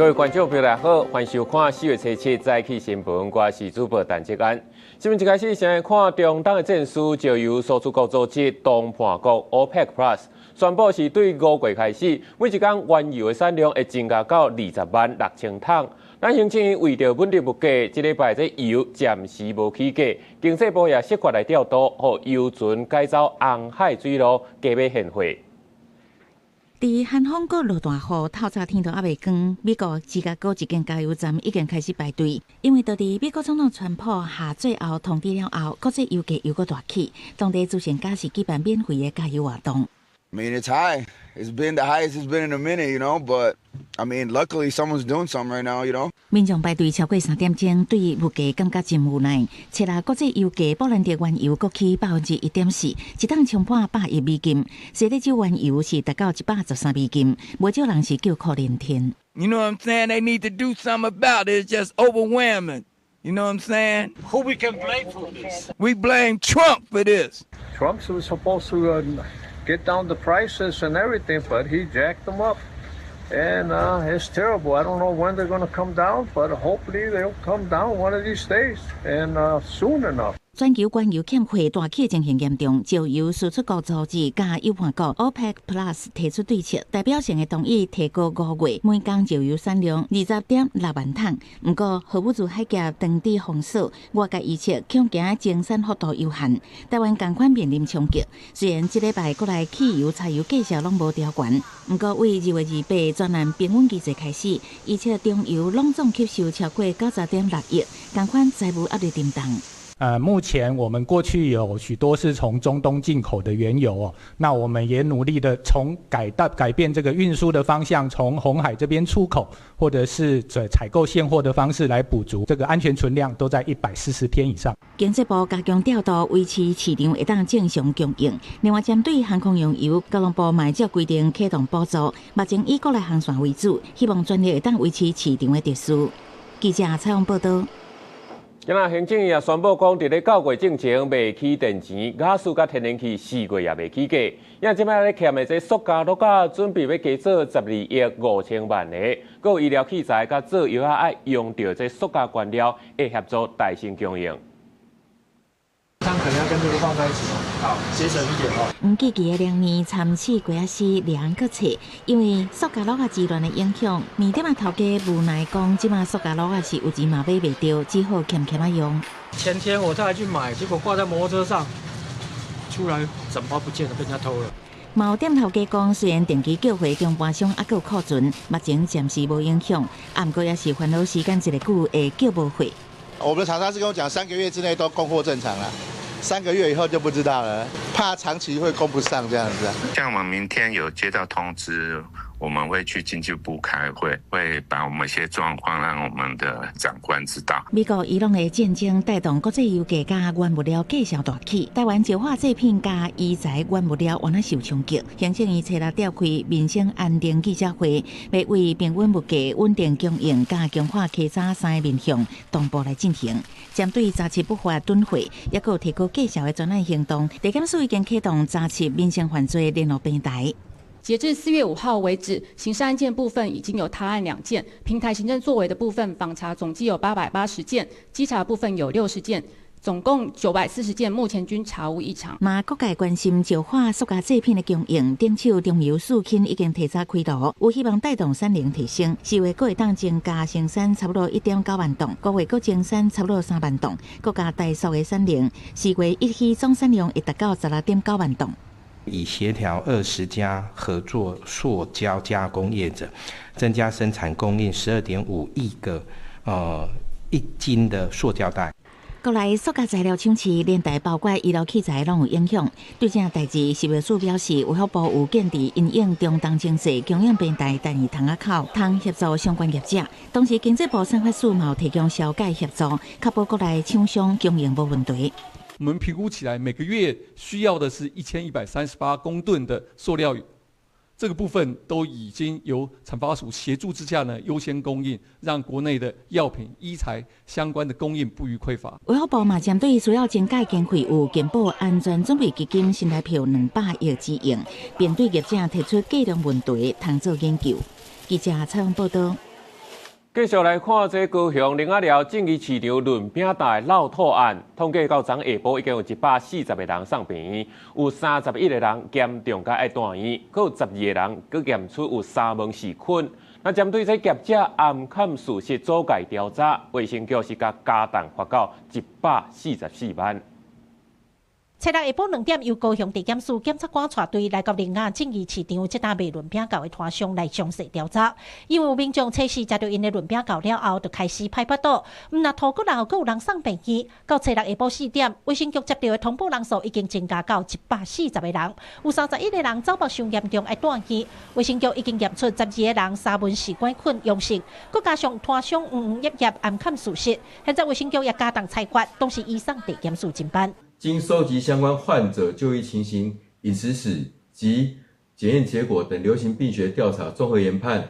各位觀眾朋友大家好，歡迎收看4月初7早起新聞，我是主播陳哲安。新聞一開始先來看中東的戰事，石油輸出國組織談判國 OPEC Plus 宣布是對5月開始，每一工原油的產量會增加到20萬6千桶。咱行政院為著穩定物價，這禮拜這油暫時無起價，經濟部也設法來調度，予油船改走紅海水路加買現貨。佇韓風閣落大雨，透早天都猶未光。美國芝加哥一間加油站已經開始排隊，因為佇美國總統川普下最後通牒了後，國際油價又閣大起，當地慈善家是舉辦免費的加油活動。 I mean, it's high. It's been the highest it's been in a minute. But I mean, luckily someone's doing something right now. 民眾排隊超過3點鐘，對物價感覺真無奈。七日國際油價布蘭特原油閣起1.4%，一桶衝破110美金。西德州原油是達到113美金，無少人是叫苦連天。 You know what I'm saying? They need to do something about it. It's just overwhelming. You know what I'm saying? Who we can blame for this? We blame Trump for this. Trump was supposed to get down the prices and everything, but he jacked them up. And it's terrible. I don't know when they're going to come down, but hopefully they'll come down one of these days and soon enough. 全球原油欠貨大起情形嚴重，石油輸出國組織佮友伴國 OPEC Plus 提出對策，代表性的同意提高5月每工石油產量20.6萬桶。毋過，荷姆茲海峽當地封鎖，外界預測恐驚增產幅度有限。台灣仝款面臨衝擊。雖然這禮拜國內汽油、柴油價格攏無調懸，毋過對2月28專案平穩機制開始，預測中油攏總吸收超過90.6億，仝款財務壓力沉重。目前我們過去有許多是從中東進口的原油哦，那我們也努力的從改變這個運輸的方向，從紅海這邊出口，或者是採購現貨的方式來補足這個安全存量，都在140天以上。經濟部加強調度，維持市場會當正常供應。另外，針對航空用油，交通部嘛照規定啟動補助，目前以國內航線為主，希望全力會當維持市場的秩序。記者採訪報道。今仔行政院也宣布講，佇咧九月進前袂起電錢，瓦斯佮天然氣4月也袂起價。因為這擺咧欠的這塑膠橐仔準備欲加做12億5千萬个，閣有醫療器材佮做藥仔愛用著這塑膠原料，會協助代先供應。湯可能要跟這個放在一起，好，節省一點哦。毋記記的兩年參試過仔時兩個冊，因為塑膠橐仔之亂的影響，麵店仔頭家無奈講，這馬塑膠橐仔是有錢嘛買袂著，只好儉儉仔用。前天我帶去買，結果掛在摩托車上，出來整包不見了，被人家偷了。嘛有店頭家講，雖然定期叫貨中盤商猶閣有庫存，目前暫時無影響，啊，毋過也是煩惱時間一个久會叫無貨。我們的廠商是跟我講，3個月之內都供貨正常了。3個月以後就不知道了，怕長期會供不上這樣子。像我們明天有接到通知，我們會去經濟部開會，會把我們一些狀況讓我們的長官知道。美國伊朗的戰爭帶動國際油價佮原物料價數大起，台灣石化製品佮醫材原物料原來受衝擊。行政院初六召開民生安定記者會，欲為平穩物價、穩定供應佮強化稽查三个面向同步來進行。針對查緝不法囤貨，抑閣提高價數的專案行動，地檢署已經啟動查緝民生犯罪聯絡平台。截至4月5號為止，刑事案件部分已經有他案2件，平台行政作為的部分訪查總計有880件，稽查部分有60件，總共940件，目前均查無異常。嘛，各界關心石化塑膠製品的供應，頂手中油四輕已經提早開爐，有希望帶動產能提升。4月閣會當增加生產差不多1.9萬桶，5月閣增產差不多3萬桶，閣加台塑的產能，4月一起總產量會達到16.9萬桶。已協調20家合作塑膠加工業者，增加生產供應12.5億個1斤的塑膠袋。國內塑膠材料搶市，連帶包括醫療器材攏有影響。對這代誌，食藥署表示，衛福部有建議因應中東情勢，供應平台單一窗仔口，通協助相關業者。同時，經濟部產發署嘛有提供消解協助，確保國內廠商供應無問題。我們評估起來，每個月需要的是1138公噸的塑料，這個部分都已經由產發署協助之下呢，優先供應，讓國內的藥品、醫材相關的供應不予匱乏。衛福部嘛針對需要增加經費，有健保安全準備基金新台票200億之用，並對業者提出計量問題，通做研究。記者採訪報道。繼續來看這高雄苓仔寮正義市場潤餅店落吐案，統計到昨下晡已經有140個人送病院，有31個人嚴重甲愛住院，閣有12個人閣驗出有沙門氏菌。那針對這業者掩崁事實阻蓋調查，衛生局是共加重罰到144萬。初六下晡2點，由高雄地檢署檢察官帶隊來到苓仔正義市場這搭賣潤餅狗的攤商來詳細調查。因為有民眾測試食著𪜶的潤餅狗了後，就開始歹腹肚，毋但吐骨流，閣有人送病院。到初六下晡4點，衛生局接著的通報人數已經增加到140個人，有31個人走腹傷嚴重愛住院。衛生局已經驗出12個人沙門氏桿菌陽性，閣加上攤商掩掩掩掩掩崁事實，現在衛生局也加重裁罰，同時移送地檢署偵辦。經收集相關患者就醫情形、飲食史及檢驗結果等流行病學調查綜合研判，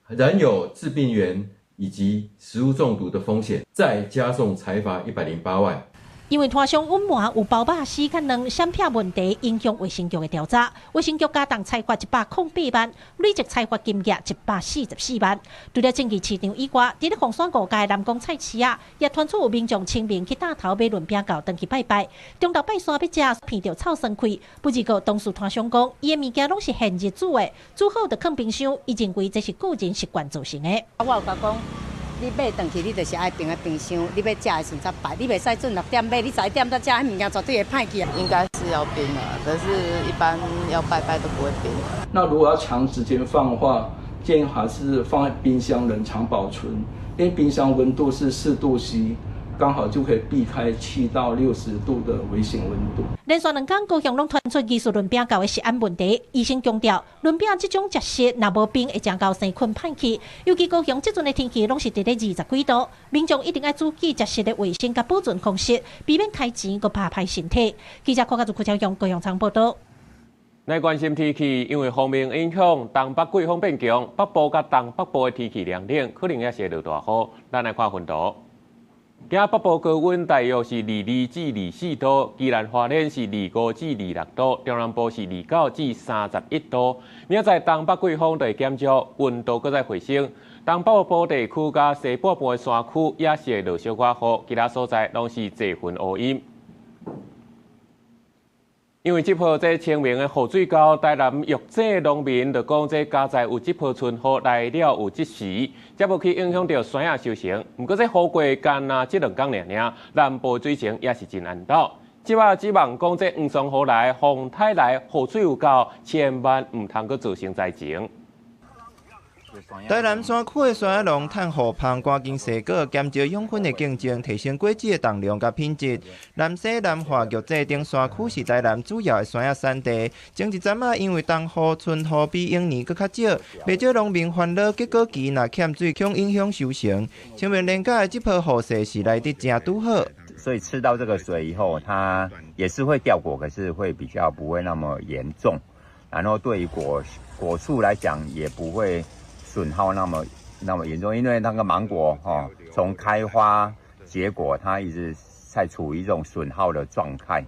仍有致病源以及食物中毒的風險，再加重裁罰108萬。因為攤商隱瞞有包肉絲佮卵閃避問題，影響衛生局的調查。衛生局加重裁罰108萬，累計裁罰金額144萬。除了正義市場以外，佇咧鳳山五街南宮菜市仔，也傳出有民眾清明去擔頭買潤餅狗，轉去拜拜，中晝拜山欲食，鼻著臭酸氣。不過當事攤商講，伊的物件攏是現日煮的，煮好就囥冰箱，伊認為這是個人習慣造成的。我有共講。你買轉去，你就是愛冰佇冰箱。你欲食的時陣才擺，你袂使準6點買，你11點才食，彼物件絕對會歹去。應該是要冰的，可是一般要拜拜都不會冰。那如果要長時間放的話，建議還是放在冰箱冷藏保存，因為冰箱溫度是4度 C。剛好就可以避開7到60度的危險溫度。連續2天，高雄攏傳出疑似潤餅狗的食安問題。醫生強調，潤餅這種食食，若無冰會誠𠢕生菌歹去。尤其高雄這陣的天氣攏是佇咧20幾度，民眾一定愛注意食食的衛生佮保存方式，避免開錢閣拍歹身體。記者郭家祖、郭超雄高雄場報導。來關心天氣，因為鋒面影響，東北季風變強，北部佮東北部的天氣涼冷，可能也是會落大雨。咱來看雲圖。今北部高溫大約是22至24度，宜蘭花蓮是25至26度，中南部是29至31度。明仔載東北季風就會減少，溫度閣再回升。東北部地區佮西半部的山區也是會落小可雨，其他所在攏是濟雲烏陰。因為這波這清明的雨水溝，台南玉井農民就講，這佳哉有這波春雨來了有及時，才無去影響著山仔收成。毋過這雨過干焦這兩工爾爾，南部水情也是真難鬥。這擺指望講這黃霜雨來、風颱來，雨水有夠，千萬毋通閣造成災情。台南山區的山仔農趁雨芳，趕緊踅果，減少養分的競爭，提升果子的重量佮品質。南勢、南華、玉井等山區是台南主要的山仔產地。前一陣仔因為冬雨、春雨比往年閣較少，袂少農民煩惱結果期若欠水，恐影響收成。清明連假的這波雨勢是來得誠拄好。所以吃到這個水以後，它也是會掉果，可是會比較不會那麼嚴重。然後對於果果樹來講，也不會損耗那麼那麼嚴重，因為那個芒果哈，從開花結果，它一直在處於一種損耗的狀態。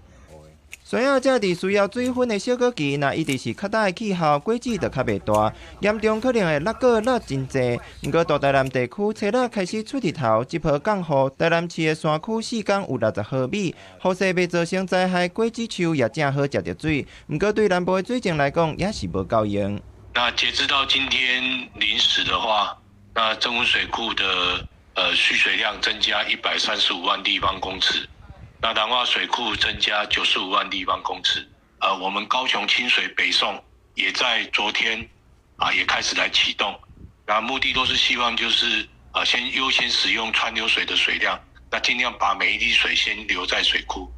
山仔正佇需要水分的小果期，若一直是較焦的氣候，果子就較袂大，嚴重可能會落果落真濟。毋過大台南地區初六開始出日頭，這波降雨，台南市的山區四工有60毫米，雨勢袂造成災害，果子樹也正好食著水。毋過對南部的水情來講，也是無夠用。那截至到今天零時的話，那曾文水庫的蓄水量增加135萬立方公尺，那南化水庫增加95萬立方公尺。我們高雄清水北送也在昨天啊也開始來啟動，那目的都是希望就是啊先優先使用川流水的水量，那盡量把每一滴水先留在水庫。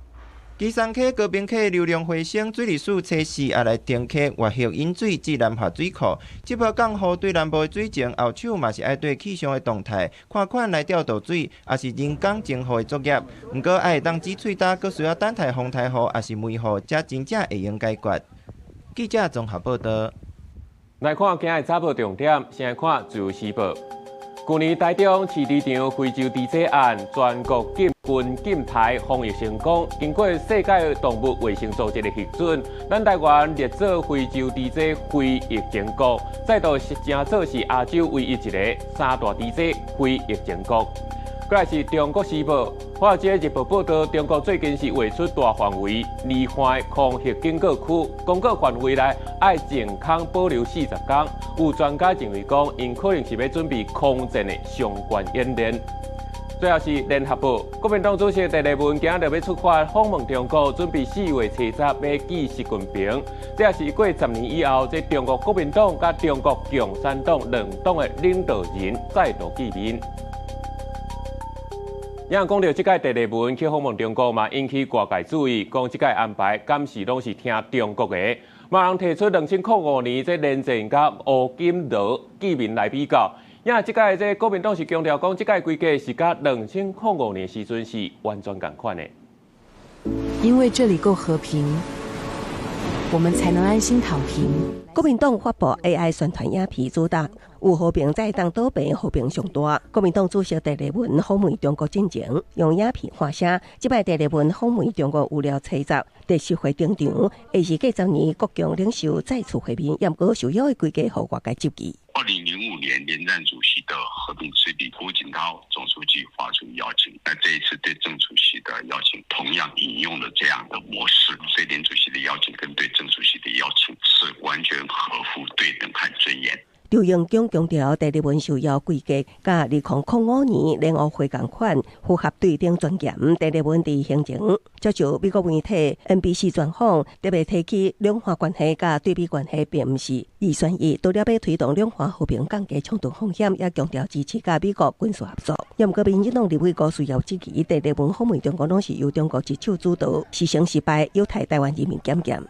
基山溪、高屏溪流量回升，水利署初四也來停溪越溪引水至南化水庫。這波降雨對南部的水情後手嘛是愛對氣象的動態，看款來調度水，抑是人工增雨的作業。毋過愛會當止喙焦，閣需要等待風颱雨，抑是梅雨，才真正會用解決。記者綜合報導。來看今日早報重點，先來看《自由時報》。去年台中飼豬場非洲豬瘟案，全國禁。軍禁台防疫成功，經過世界動物衛生組織的核准，咱台灣列做非洲豬災非疫情國，再度是成做是亞洲唯一一个三大豬災非疫情國。過來是中國時報，華爾街日報報道，中國最近是劃出大範圍離岸空域警告區，公告範圍內愛淨空保留40天。有專家認為講，𪜶可能是欲準備空戰的相關演練。最後是聯合報，國民黨主席鄭麗文今仔日欲出發訪問中國，準備4月70欲見習近平。這也是過10年以後，這中國國民黨佮中國共產黨兩黨的領導人再度見面。也講著這擺鄭麗文去訪問中國嘛，引起外界注意，講這擺安排敢是攏是聽中國的。嘛有人提出2005年這連戰佮胡錦濤見面來比較。也這擺這國民黨是強調講，這擺規格是佮2005年時陣是完全仝款的。因為這裡夠和平，我們才能安心躺平。國民黨發布 AI 宣傳影片主打有和平才會當倒平，和平上大。國民黨主席鄭麗文訪問中國進前，用影片發聲。這擺鄭麗文訪問中國有了吹十，第十回登場，會是過10年國共領袖再次會面，毋過受邀的規格予外界質疑。 2005年連戰主席的和平之旅，胡錦濤總書記發出邀請，那這一次對鄭主席的邀請，同樣引用了這樣的模式，所以連主席的邀請跟對鄭主席的邀請是完全合乎對等和尊嚴。劉榮強強調，鄭麗文受邀規格，佮2005年聯胡會仝款，符合對等尊嚴。鄭麗文佇行前接受美國媒體 NBC 專訪，特別提起兩岸關係佮對美關係並毋是二選一，除了欲推動兩岸和平降低衝突風險，也強調支持佮美國軍事合作。毋過民進黨立委郭世堯質疑，鄭麗文訪問中國攏是由中國一手主導，是成是敗，有待台灣人民檢驗。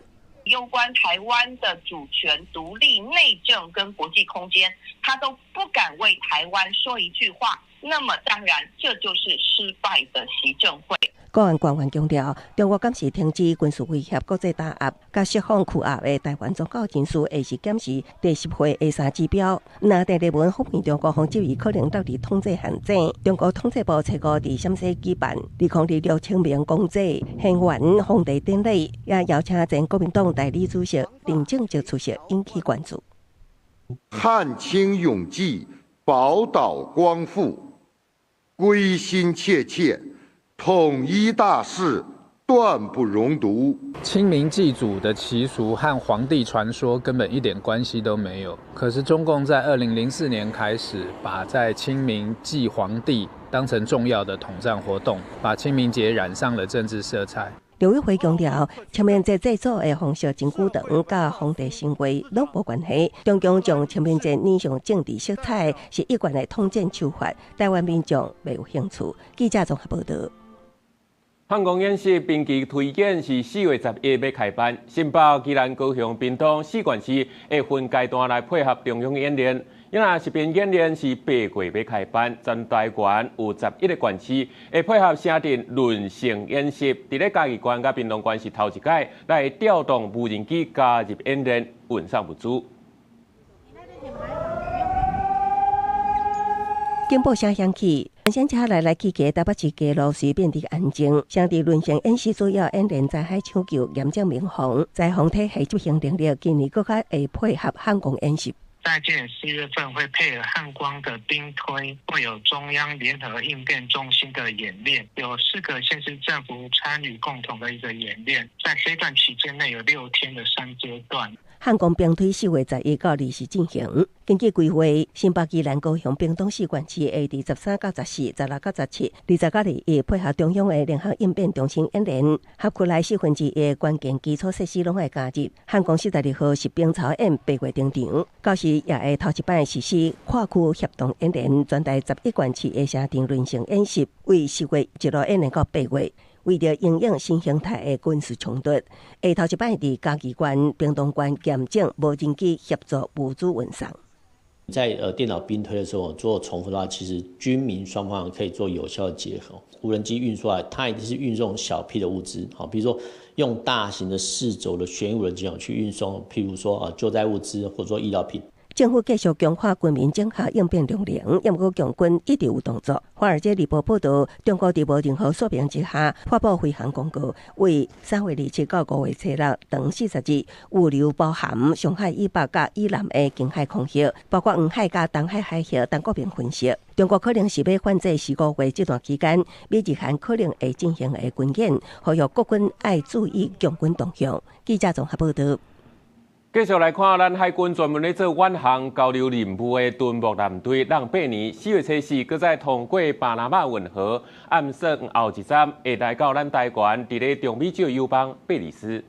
攸關台灣的主權、獨立、內政跟國際空間，他都不敢為台灣說一句話。那麼當然，這就是失敗的習政會。國安官員強調，中國敢是停止軍事威脅、國際打壓、佮釋放拘押的台灣宗教人士，會是檢視第十會的三指標。若鄭麗文訪問中國，方質疑可能落佇統制陷阱。中國統計部初五佇陝西舉辦2026清明公祭獻圓皇帝典禮，也邀請前國民黨代理主席林正澤出席，引起關注。汗青永濟，寶島光復，歸心切切。統一大勢斷不容獨。清明祭祖的習俗和黃帝傳說根本一點關係都沒有。可是中共在2004年開始，把在清明祭黃帝當成重要的統戰活動，把清明節染上了政治色彩。陸委會強調，清明節祭祖的方式真久長，佮黃帝神話攏無關係。中共將清明節染上政治色彩，是一貫的統戰手法。台灣民眾袂有興趣。記者綜合報導。漢光演習兵棋推演是4月11欲開班，新北、宜蘭、高雄、屏東四縣市會分階段來配合中央演練。因為實兵演練是8月欲開班，全台灣有11個縣市會配合城鎮輪乘演習。佇咧嘉義縣佮屏東縣是頭一擺來調動無人機加入演練，運送物資。警報聲響起，全車來來去去，台北市街路隨變得安靜。城鎮輪乘演習主要演練災害搶救、嚴正民防、災防體系執行能力，今年閣較會配合漢光演習。在今年4月份會配合漢光的兵推，會有中央聯合應變中心的演練，有四個縣市政府參與共同的一個演練。在這段期間內有6天的三階段。漢光兵推4月11到20進行。根據規劃，新北、宜蘭、高雄、屏東四縣市會佇13到14、16到17、20到21配合中央的聯合應變中心演練，轄區內1/4的關鍵基礎設施攏會加入。漢光42號實兵操演8月登場，到時也會頭一擺實施跨區協同演練，全台11縣市的城鎮輪乘演習，為10月一路演練到8月。為著因應新形態的軍事衝突，會頭一擺佇嘉義縣、屏東縣驗證無人機協助物資運送。在電腦兵推的時候做重複的話，其實軍民雙方可以做有效的結合。無人機運輸啊，它一定是運送小批的物資，好，比如說用大型的四軸的旋翼無人機去運送，譬如說啊救災物資或者說醫療品。政府繼續強化軍民整合應變能力，毋過共軍一直有動作。華爾街日報報導，中國佇無任何說明之下發布飛航公告，為3月27到5月26長40日，預留包含上海以北佮以南的近海空域，包括黃海佮東海海域，等國民分析，中國可能是欲反制四五月這段期間，美日韓可能會進行的軍演，呼籲國軍愛注意共軍動向。記者綜合報導。繼續來看，咱海軍專門咧做遠航交流任務的敦睦艦隊，乩8年4月初四，閣再通過巴拿馬運河，暗算後一站會來到咱台灣，佇咧中美洲友邦貝里斯。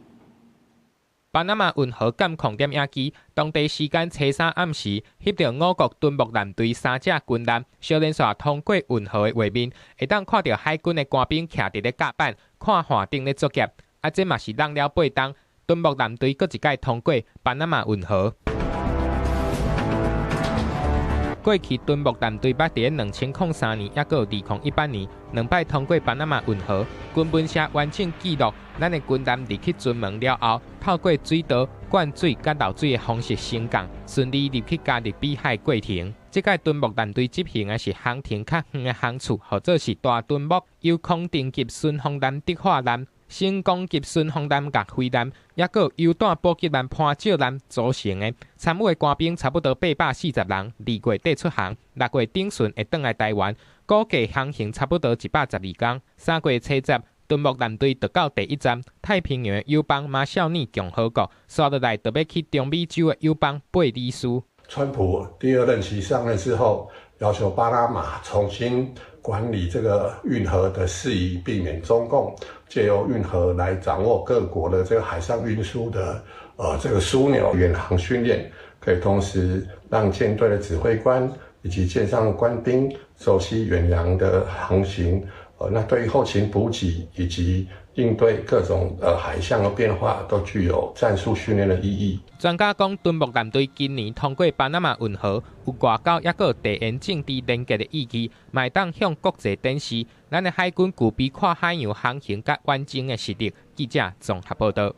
巴拿馬運河監控點影機，當地時間初三暗時，翕著我國敦睦艦隊三隻軍艦，小連續通過運河的畫面，會當看著海軍的官兵徛佇咧甲板，看岸頂咧作業。啊，這嘛是乩了8冬。敦睦艦隊閣一擺通過巴拿馬運河。過去敦睦艦隊捌佇咧2003年，抑閣有2018年兩擺通過巴拿馬運河。軍聞社完整記錄，咱的軍艦入去金門了後，透過水道灌水佮漏水的方式升降，順利入去加勒比海過程。這擺敦睦艦隊執行的是航程較遠的航次，號做是大敦睦，由康定級巡防艦、德化艦、成功級巡防艦、岳飛艦，抑閣有油彈補給艦、潘石艦組成的。參與的官兵差不多840人，2月底出航，6月頂旬會轉來台灣，估計航行差不多112天。3月初10，敦睦艦隊就到第一站太平洋友邦馬紹爾共和國，紲落來就欲去中美洲的友邦貝里斯。川普第二任期上任之後，要求巴拿馬重新管理這個運河的事宜，避免中共借由運河來掌握各國的這個海上運輸的這個樞紐。遠航訓練可以同時讓艦隊的指揮官以及艦上官兵熟悉遠洋的航行，那對於後勤補給以及應對各種海象的變化，都具有戰術訓練的意義。專家講，敦睦艦隊今年通過巴拿馬運河，有外交抑閣地緣政治連結的意義，嘛會當向國際展示咱的海軍具備跨海洋航行佮遠征的實力。記者綜合報導。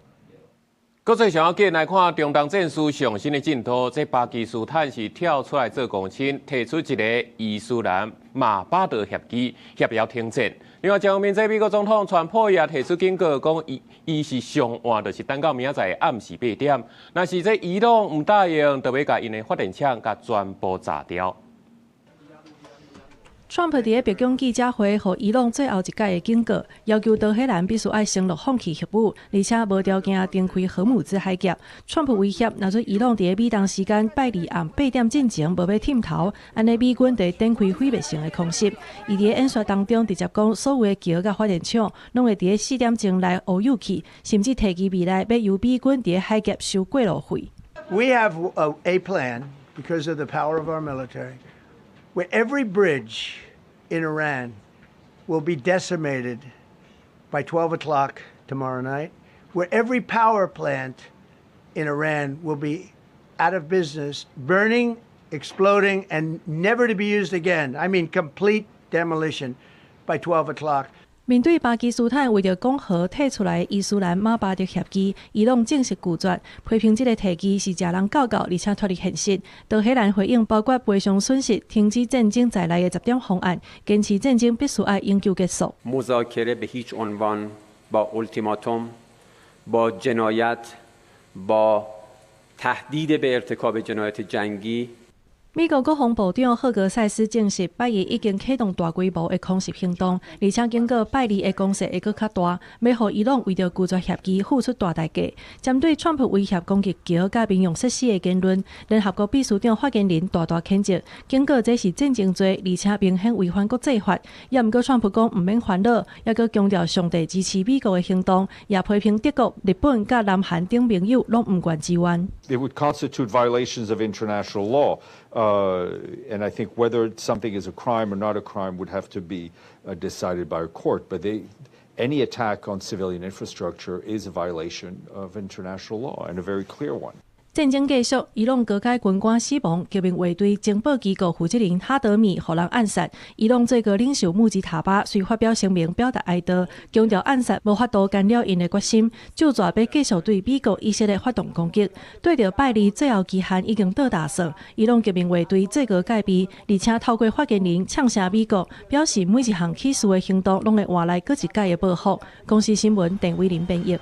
國際上要緊來看中東戰事上新的進度，這巴基斯坦是跳出來做公親，提出一個伊斯蘭馬巴德協議，協調停戰。另外，前面這美國總統川普也提出警告，講伊伊是上晚就是等到明仔載暗時8點，若是這伊朗毋答應，就欲共𪜶的發電廠共全部炸掉。川普佇咧白宮記者會，予伊朗最後一擺的警告，要求德黑蘭必須愛承諾放棄核武，而且無條件重開荷姆茲海峽。川普威脅，若說伊朗佇咧美東時間拜二暗8點進前無欲忝頭，按呢美軍就會展開毀滅性的空襲。伊佇咧演說當中直接講，所有的橋佮發電廠攏會佇咧4點鐘內烏有去，甚至提議未來欲由美軍佇咧海峽收過路費。 We have a plan because of the power of our military, where every bridge in Iran will be decimated by 12 o'clock tomorrow night, where every power plant in Iran will be out of business, burning, exploding, and never to be used again. I mean, complete demolition by 12 o'clock. 面對巴基斯坦為著講和提出來伊斯蘭馬巴德協議，伊朗正式拒絕，批評這个提議是食人狗狗，而且脫離現實。德黑蘭回應包括賠償損失、停止戰爭在內的10點方案，堅持戰爭必須愛永久結束。 مذاکره به هیچ عنوان با اولتیماتوم، با جنایت، با تهدید به ارتکاب جنایت جنگی 美國國防部長赫格塞斯證實，拜一已經啟動大規模的空襲行動，而且警告拜二的攻勢會閣較大，欲予伊朗為著拒絕協議付出大代價。針對川普威脅攻擊橋佮民用設施的言論，聯合國秘書長發言人大大譴責，警告這是戰爭罪，而且明顯違反國際法。也毋過川普講毋免煩惱，猶閣強調上帝支持美國的行動，也批評德國、日本佮南韓等盟友攏毋願支援。 It would constitute violations of international law. And I think whether something is a crime or not a crime would have to be decided by a court. But any attack on civilian infrastructure is a violation of international law, and a very clear one. 戰爭繼續，伊朗高階軍官死亡，革命衛隊情報機構負責人哈德米予人暗殺。伊朗最高領袖穆吉塔巴隨發表聲明表達哀悼，強調暗殺無法度干擾𪜶的決心，就煞欲繼續對美國、以色列發動攻擊。對著拜二最後期限已經到達算，伊朗革命衛隊最高戒備，而且透過發言人嗆聲美國，表示每一項起事的行動攏會換來閣一擺的報復。公視新聞鄧偉林編譯。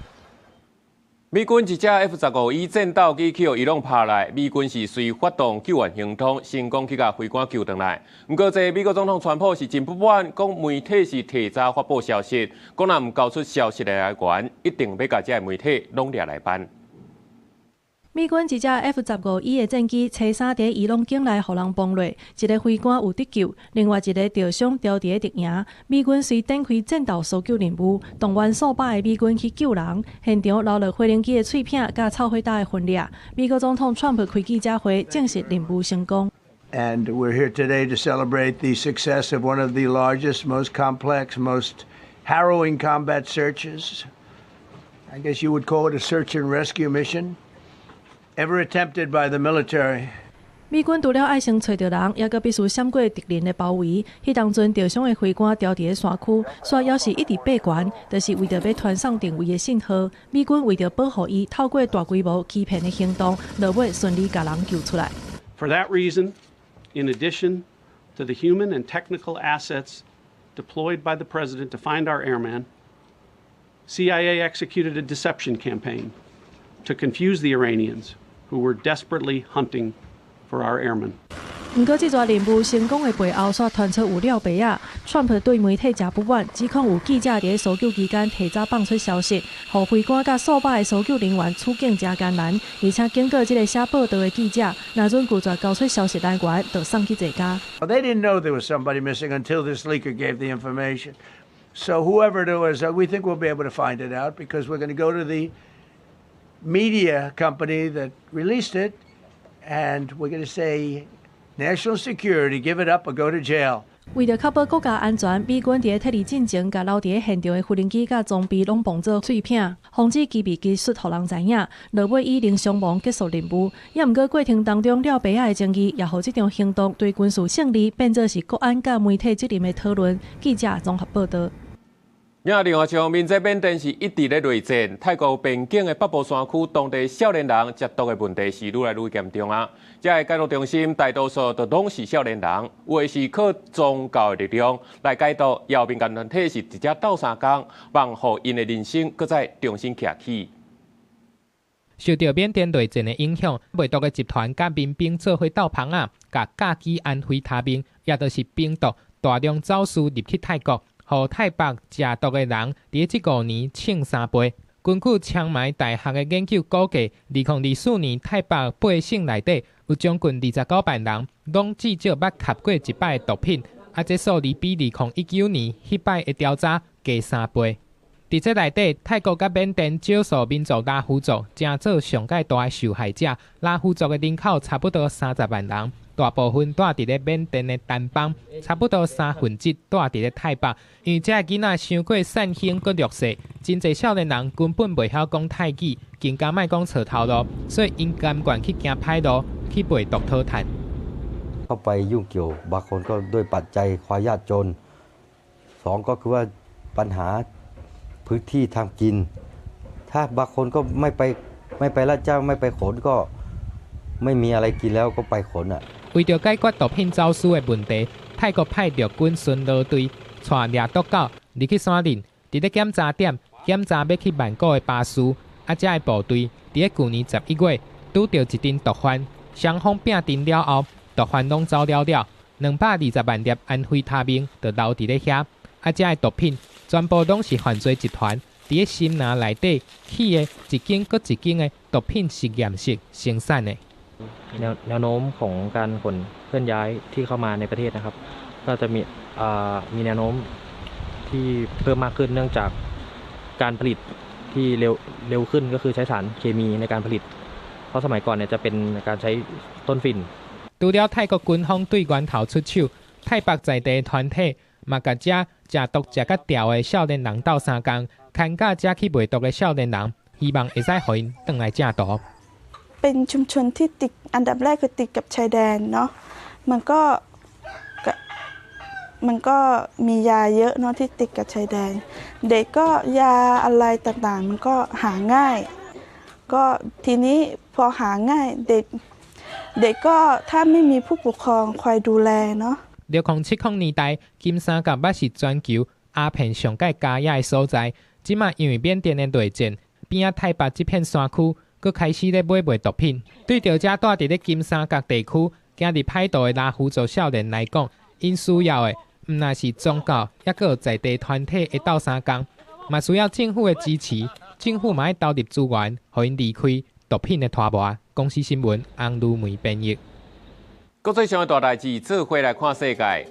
美軍一架 F-15E 戰鬥機去予伊朗拍來，美軍是隨發動救援行動，成功去共飛官救轉來。毋過，這美國總統川普是真不滿，講媒體是提早發布消息，講若毋交出消息的來源，一定欲共這个媒體攏掠來辦。美軍一架 F-15E 的戰機，初三佇伊朗境內予人崩落，一个飛官有得救，另外一个著傷牢佇咧敵營。美軍隨展開戰鬥搜救任務，動員數百个美軍去救人，現場留落飛行機的碎片佮臭火焦的分裂。美國總統川普開記者會證實任務成功。 And we're here today to celebrate the success of one of the largest, most complex, most harrowing combat searches. I guess you would call it a search and rescue mission ever attempted by the military. 美軍除了愛先揣著人，猶閣必須閃過敵人的包圍。彼當陣著傷的飛官牢佇咧山區，煞猶是一直爬懸，就是為著欲傳送定位的信號。美軍為著保護伊，透過大規模欺騙的行動，落尾順利共人救出來。 For that reason, in addition to the human and technical assets deployed by the president to find our airman, CIA executed a deception campaign to confuse the Iranians who were desperately hunting for our airmen. 毋過，這逝任務成功的背後，煞傳出有抓耙仔。川普對媒體誠不滿，指控有記者佇搜救期間提早放出消息，予飛官佮數百个搜救人員處境誠艱難，而且警告這个寫報道的記者，若準拒絕交出消息來源，就送去坐監。 Well, they didn't know there was somebody missing until this leaker gave the information. So whoever it was, we think we'll be able to find it out because we're going to go to the media company that released it, and we're going to say, national security, give it up or go to jail. 為著確保國家安全，美軍佇咧撤離進前，共留佇咧現場的無人機佮裝備攏磅做碎片，防止機密技術予人知影。落尾以零傷亡結束任務。也毋過過程當中，抓耙仔的爭議，也予這場行動對軍事勝利變做是國安佮媒體責任的討論。記者綜合報道。另外像面這緬甸是一直咧內戰，泰國邊境的北部山區，當地少年人食毒的問題是愈來愈嚴重啊！這个戒毒中心大多數都攏是少年人，有的是靠宗教的力量來解毒，也有民間團體是直接鬥相共，望予𪜶的人生閣再重新徛起。受著緬甸內戰的影響，賣毒的集團佮民兵做伙鬥蜂仔，共甲基安非他命，也就是冰毒，大量走私入去泰國。予泰北食毒的人，佇這5年衝3倍。根據清邁大學的研究估計，2024年泰北八省內底有將近29萬人，攏至少捌吸過一擺毒品。啊，這數字比2019年彼擺的調查加3倍。佇這內底，泰國佮緬甸少數民族拉祜族，成做上蓋大的受害者。拉祜族的人口差不多30萬人。大部分蹛佇咧緬甸的掸邦，差不多1/3蹛佇咧泰北。因為這个囡仔傷過散興閣弱勢，真濟少年人根本袂曉講泰語，更加莫講揣頭路，所以𪜶甘願去行歹路，去賣毒討趁。 เข้าไปยุ่งเกี่ยวบางคนก็ด้วยปัจจัยความยากจนสองก็คือว่าปัญหาพื้นที่ทำกินถ้าบางคนก็ไม่ไปไม่ไปรับจ้างไม่ไปขนก็ไม่มีอะไรกินแล้วก็ไปขน啊。為著解決毒品走私的問題，泰國派陸軍巡邏隊帶掠毒狗入去山頂，佇咧檢查點檢查欲去曼谷的巴士，啊，這个部隊佇咧舊年11月拄著一陣毒販，雙方拚陣了後，毒販攏走了了，220萬粒安非他命就留佇咧遐，啊，這个毒品全部攏是犯罪集團佇咧森林內底起的一間閣一間的毒品實驗室生產的。 แนวแนวโน้มของการขนเคลื่อนย้ายที่เข้ามาในประเทศนะครับ ก็จะมีมีแนวโน้มที่เพิ่มมากขึ้นเนื่องจากการผลิตที่เร็วเร็วขึ้นก็คือใช้สารเคมีในการผลิต เพราะสมัยก่อนเนี่ยจะเป็นการใช้ต้นฝิ่น 除了泰國軍方對源頭出手，泰北在地團體嘛共遮食毒食甲牢的少年人鬥相共，牽教遮去賣毒的少年人，希望會使予𪜶轉來正途。เป็นชุมชนที่ติดอันดับแรกคือติดกับชายแดนเนาะมันก็มันก็มียาเยอะเนาะที่ติดกับชายแดนเด็กก็ยาอะไรต่างๆมันก็หาง่ายก็ทีนี้พอหาง่ายเด็กเด็กก็ถ้าไม่มีผู้ปกครองคอยดูแลเนาะ 2070年代，金三角捌是全球鴉片上蓋加野的所在。這馬因為緬甸的內戰，邊仔泰北這片山區，閣開始咧買賣毒品。對著遮蹛佇咧金三角地區行入歹途的拉祜族少年來講，𪜶需要的毋但是宗教，抑閣有在地團體的鬥相共，嘛需要政府的支持。政府嘛愛投入資源，予𪜶離開毒品的拖磨。公視新聞翁如梅編譯。國際上的大代誌，做伙來看世界。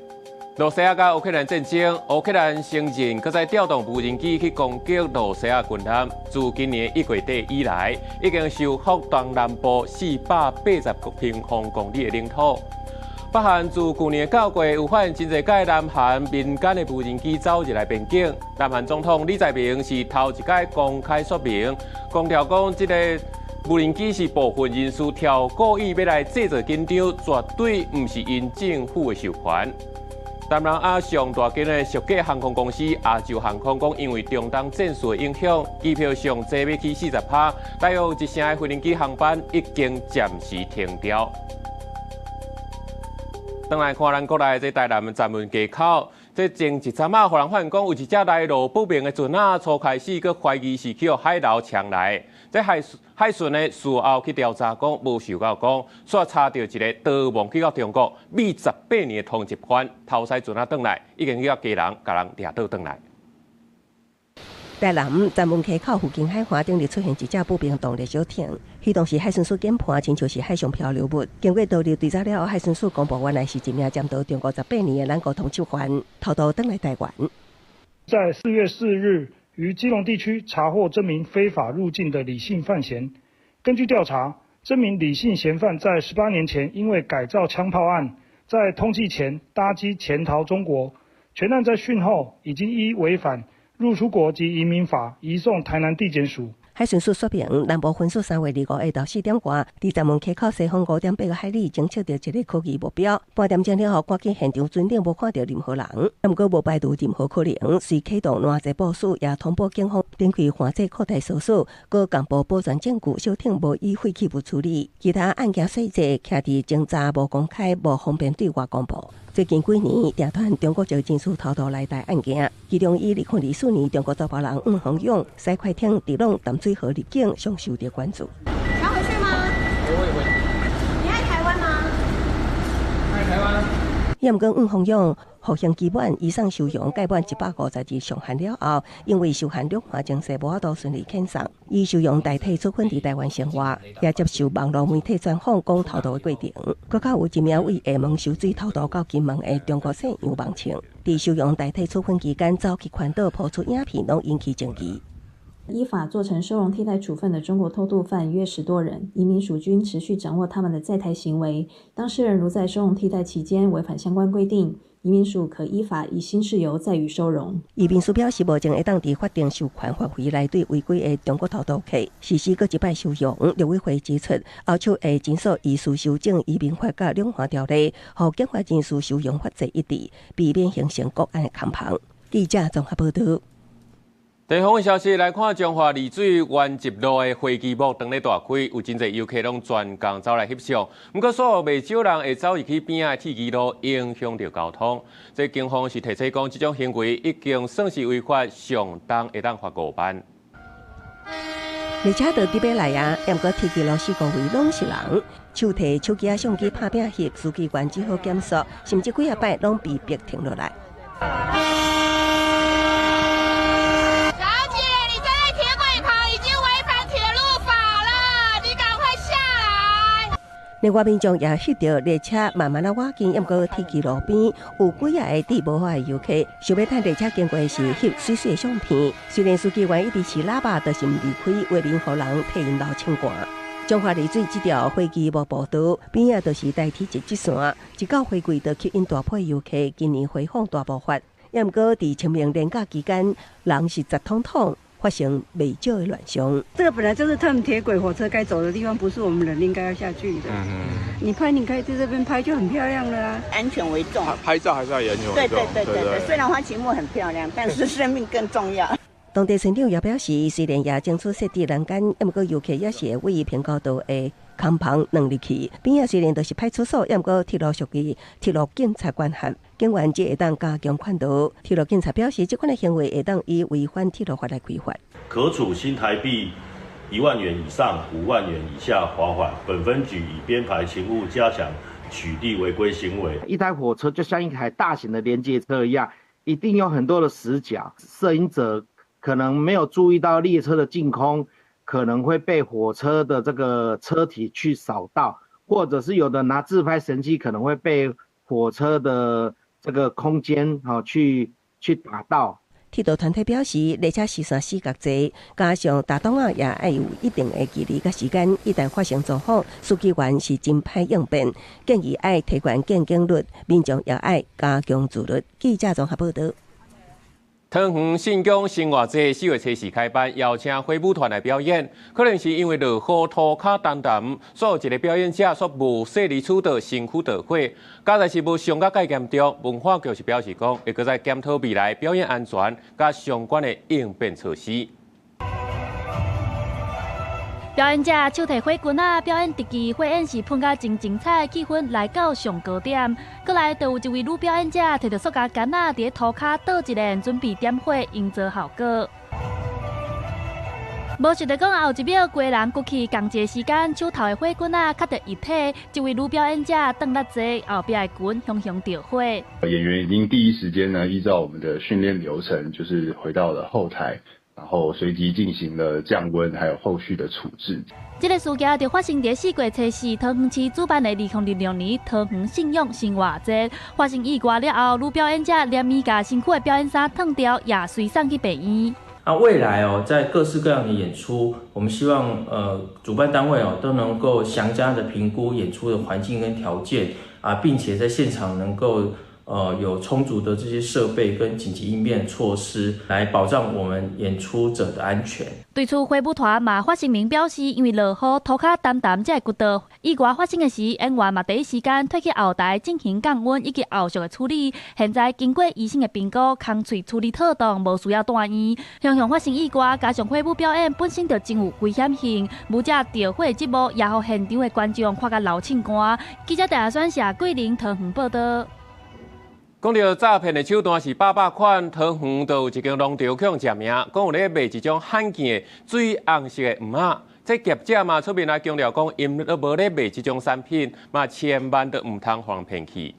羅西亞佮烏克蘭戰爭，烏克蘭承認閣再調動無人機去攻擊羅西亞軍艦。自今年1月底以來，已經收復東南部480平方公里的領土。北韓自舊年9月有發現真濟架南韓民間的無人機走入來邊境。南韓總統李在明是頭一擺公開說明，強調講這个無人機是部分人士挑故意欲來製造緊張，絕對毋是𪜶政府的授權。東南亞上大間的俗價航空公司亞洲航空講，因為中東戰事的影響，機票上濟欲起40%，大約一成的飛行機航班已經暫時停掉。轉來看咱國內這台南鱸門溪口，這前一陣仔，予人發現講有一隻來路不明的船仔，初開始閣懷疑是去予海流沖來。這海巡呢事後去調查講，無想到講，煞查著一个逃亡去到中國，匿18年的通緝犯，偷駛船仔轉來，已經去到基隆，共人掠倒轉來。台南鱸門溪口附近海岸頂日出現一隻不明動力小艇，彼當時海巡署研判，親像是海上漂流物。經過獨立調查了後，海巡署公布原來是一名潛逃中國18年的咱國通緝犯，偷渡轉來台灣。在4月4日，於基隆地區查獲這名非法入境的李姓犯嫌。根據調查，這名李姓嫌犯在18年前因為改造槍炮案，在通緝前搭機潛逃中國，全案在訊後已經依違反入出國及移民法移送台南地檢署。海巡署說明，南部分署3月25下晝4點外，佇鱸門溪口西方5.8個海里偵測到一个可疑目標。半點鐘了後，趕緊現場巡視，無看到任何人，毋過無排除任何可能，遂啟動攔截部署，也通報警方展開環節擴大搜索，閣公布保全證據，小艇無以廢棄物處理。其他案件細節，徛佇偵查無公開，無方便對外公布。最近幾年，定傳中國籍人士偷渡來台案件，其中以2024年中國查埔人黃宏勇駛快艇佇攏淡水河入境，上受著關注。想回去嗎？不會回。你愛台灣嗎？愛台灣。毋過黃宏勇服刑期滿，移送收容屆滿150日上限了後，因為受限兩岸情勢無法度順利遣送，以收容代替處分佇台灣生活，也接受網路媒體專訪講偷渡的過程。閣較有一名為廈門泅水偷渡到金門的中國姓楊孟慶，佇收容代替處分期間走去環島拋出影片，攏引起爭議。依法做成收容替代處分的中國偷渡犯約10多人，移民署均持續掌握他們的在台行為。當事人如在收容替代期間違反相關規定，移民署可依法以新事由再予收容。移民署表示，目前會當佇法定授權範圍內對違規的中國偷渡客實施閣一擺收容。陸委會指出，後續會緊守依序修正移民法佮兩岸條例，予境外人士收容法制一致，避免形成國安的空縫。記者綜合報導。地方消息來看，彰化麗水員集路的花旗木當咧大開，有真濟遊客攏專工走來翕相。毋過，煞有袂少人會走入去邊仔的鐵支路，影響著交通。這警方是提醒講，這種行為已經算是違法，上重會當罰5萬。列車就佇欲來啊，毋過鐵支路四箍圍攏是人，手提手機仔相機拍拼翕，書記員只好減速，甚至幾仔擺攏被迫停落來。小姐，你站在鐵軌旁已經違反鐵路法了，你趕快下來。另外民眾也翕著列車慢慢仔倚近，毋過鐵支路邊有幾仔个戴帽仔的遊客，想欲趁列車經過時翕媠媠的相片。雖然書記員一直吹喇叭，就是毋離開，為免予人替𪜶流清汗。彰化麗水這條花旗木步道邊仔就是台鐵一節線，一到花季就吸引大批遊客。今年花風大爆發，毋過佇清明連假期間，人是擠通通，發生袂少的亂象。這個本來就是他們鐵軌火車該走的地方，不是我們人應該要下去的。你拍，你可以在這邊拍就很漂亮了啊。安全為重，拍照還是要以安全為重。對對對對對，雖然花旗木很漂亮，但是生命更重要。當地村長也表示，雖然也爭取設置欄杆，毋過遊客也是會位於平高道的空棚鑽入去。邊仔雖然就是派出所，毋過鐵路屬於鐵路警察管轄，警員只會當加強勸導。鐵路警察表示，這款的行為會當以違反鐵路法來開罰，可處新台幣1萬元以上5萬元以下罰款。本分局已編排勤務，加強取締違規行為。一台火車就像一台大型的連接車一樣，一定有很多的死角，攝影者可能沒有注意到列車的淨空，可能會被火車的這個車體去掃到，或者是有的拿自拍神器可能會被火車的這個空間去打到。鐵道團體表示，列車視線死角濟，加上大檔仔也愛有一定的距離佮時間，一旦發生狀況，司機員是真歹應變，建議愛提懸見警率，民眾也愛加強自律。記者綜合報導。桃園信仰生活節4月初四開辦，邀請火舞團來表演。可能是因為落雨塗跤澹澹，所以一個表演者煞無細膩處著身軀著火，佳哉是無傷甲蓋嚴重。文化局是表示講，會閣再檢討未來表演安全佮相關的應變措施。表演者手提火棍仔表演特技，火焰是噴甲真精彩，氣氛來到上高點。閣來就有一位女表演者提著塑膠桿仔，佇咧塗跤倒一輪，準備點火營造效果。無想著講後一秒，規人崛起，仝一个時間，手頭的火棍仔卡著液體，這位女表演者轉來坐，後壁的裙雄雄著火。演員已經第一時間呢，依照我們的訓練流程，就是回到了後台。然後隨即進行了降溫，還有後續的處置。這个事件就發生佇4月初四，桃園市主辦的2026年桃園信仰生活節發生意外了後，女表演者連伊共身軀的表演衫脫掉，也隨送去病院。啊，未來哦，在各式各樣的演出，我們希望主辦單位哦都能夠詳加的評估演出的環境跟條件啊，並且在現場能夠有充足的這些設備跟緊急應變措施，來保障我們演出者的安全。對此，火舞團嘛發聲明表示，因為落雨塗跤澹澹才會骨倒，意外發生的時，演員嘛第一時間退去後台進行降溫以及後續的處理。現在經過醫生的評估，空喙處理妥當，無需要住院。雄雄發生意外，加上火舞表演本身就真有危險性，舞者著火的節目也予現場的觀眾看甲流凊汗。記者鄭選社桂林桃園報導。講到詐騙的手段是百百款，桃園就有一間農場予人食名，講有咧賣一種罕見的水紅色的芋仔。這業者嘛出面來強調講，𪜶都無咧賣這種產品，嘛千萬都毋通予人騙去。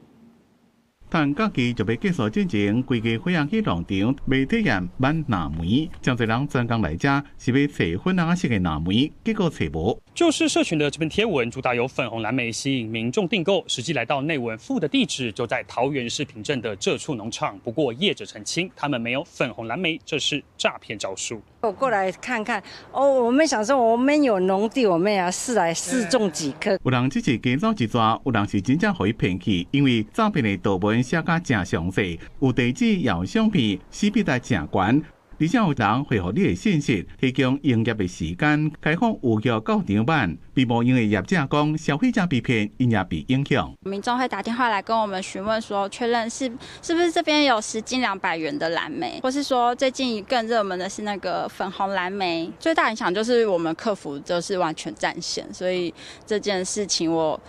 趁假期就欲結束進前，規家伙仔去農場欲體驗挽藍莓，誠濟人專工來遮是欲揣粉紅色的藍莓，結果揣無。就是社群的這篇貼文，主打有粉紅藍莓吸引民眾訂購，實際來到內文附的地址就在桃園市平鎮的這處農場。不過業者澄清，他們沒有粉紅藍莓，這是詐騙招數。我過來看看，哦，我們想說我們有農地，我們也要試來試種幾顆。有人只是加走一逝，有人是真正予伊騙去，因為詐騙的圖文寫甲誠詳細，有地址，也有相片，CP 值誠懸，而且有人回覆你的信息，提供營業的時間，開放預約到場挽。並無因為業者講消費者被騙，𪜶也被影響。民眾會打電話來跟我們詢問說，確認是不是這邊有10斤200元的藍莓，或是說最近更熱門的是那個粉紅藍莓。最大影響就是我們客服就是完全佔線，所以這件事情我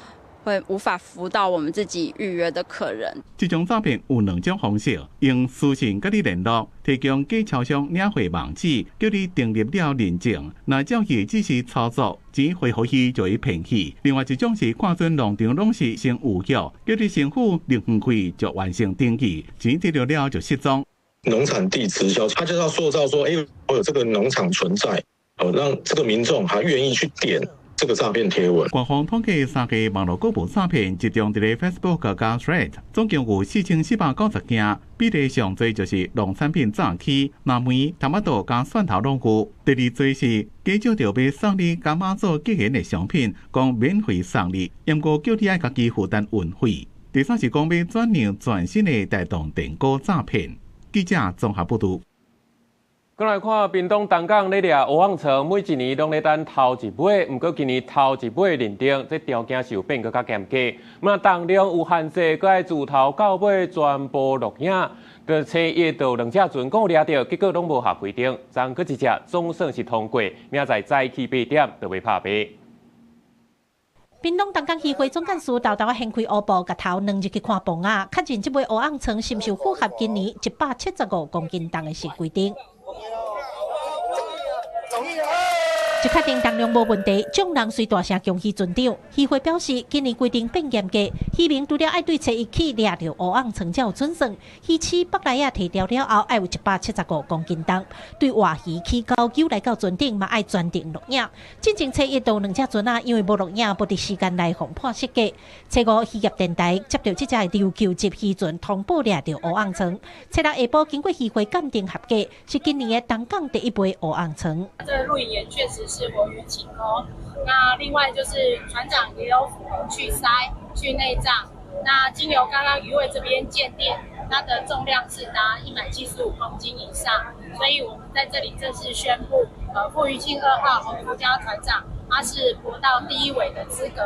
會無法服務到我們自己預約的客人。這種詐騙有兩種方式，用私訊佮你聯絡，提供假超商領貨網址，叫你登入了認證。若照伊指示操作，錢匯予伊就會騙去。另外一種是看準農場攏是先預約，叫你先付入園費就完成登記，錢提著了就失蹤。農產地直銷，他就是要塑造說，欸，我有這個農場存在，哦，讓這個民眾還願意去點這個詐騙貼文。官方統計三個網路購物詐騙集中佇咧 Facebook 佮 Threads，總共有4490件，比例上濟就是農產品詐欺，藍莓、토마토佮蒜頭攏有。第二濟是假借著欲送你佮媽祖結緣的商品，講免費送你，毋過叫你愛家己負擔運費。第三是講欲轉讓全新的大同電鍋詐騙。記者綜合報導。閣來看屏東東港咧掠蚵仔鯧，每一年攏咧等頭一尾，毋過今年頭一尾認定，這條件是有變閣較嚴格。嘛，重量有限制，閣愛自頭到尾全部錄影。就初一就兩隻船閣掠著，結果攏無合規定，昨閣一隻總算是通過，明仔載早起八點就欲拍賣。屏東東港漁會總幹事沓沓仔掀開烏布，共頭放入去看磅仔，確認這尾蚵仔鯧是毋是符合今年175公斤重的新規定。一確定重量無問題，眾人隨大聲恭喜船長。漁會表示，今年規定變嚴格，漁民除了愛對初一起掠著蚵仔鯧才有準算，魚翅腹內仔提掉了後，愛有175公斤重。對活魚起高鳩來到船頂，嘛愛全程錄影。進前初一就有兩隻船仔，因為無錄影，無佇時間內予判失格。初五漁業電台接著這隻琉球級漁船通報掠著蚵仔鯧。初六下晡經過漁會鑑定合格，是今年的東港第一尾蚵仔鯧。這個錄影員確實是活魚起鈎，那另外就是船長也有符合去鰓、去內臟。那經由剛剛漁會這邊鑑定，它的重量是達175公斤以上，所以我們在這裡正式宣布，傅余慶2號洪福嘉船長，他是搏到第一尾的資格。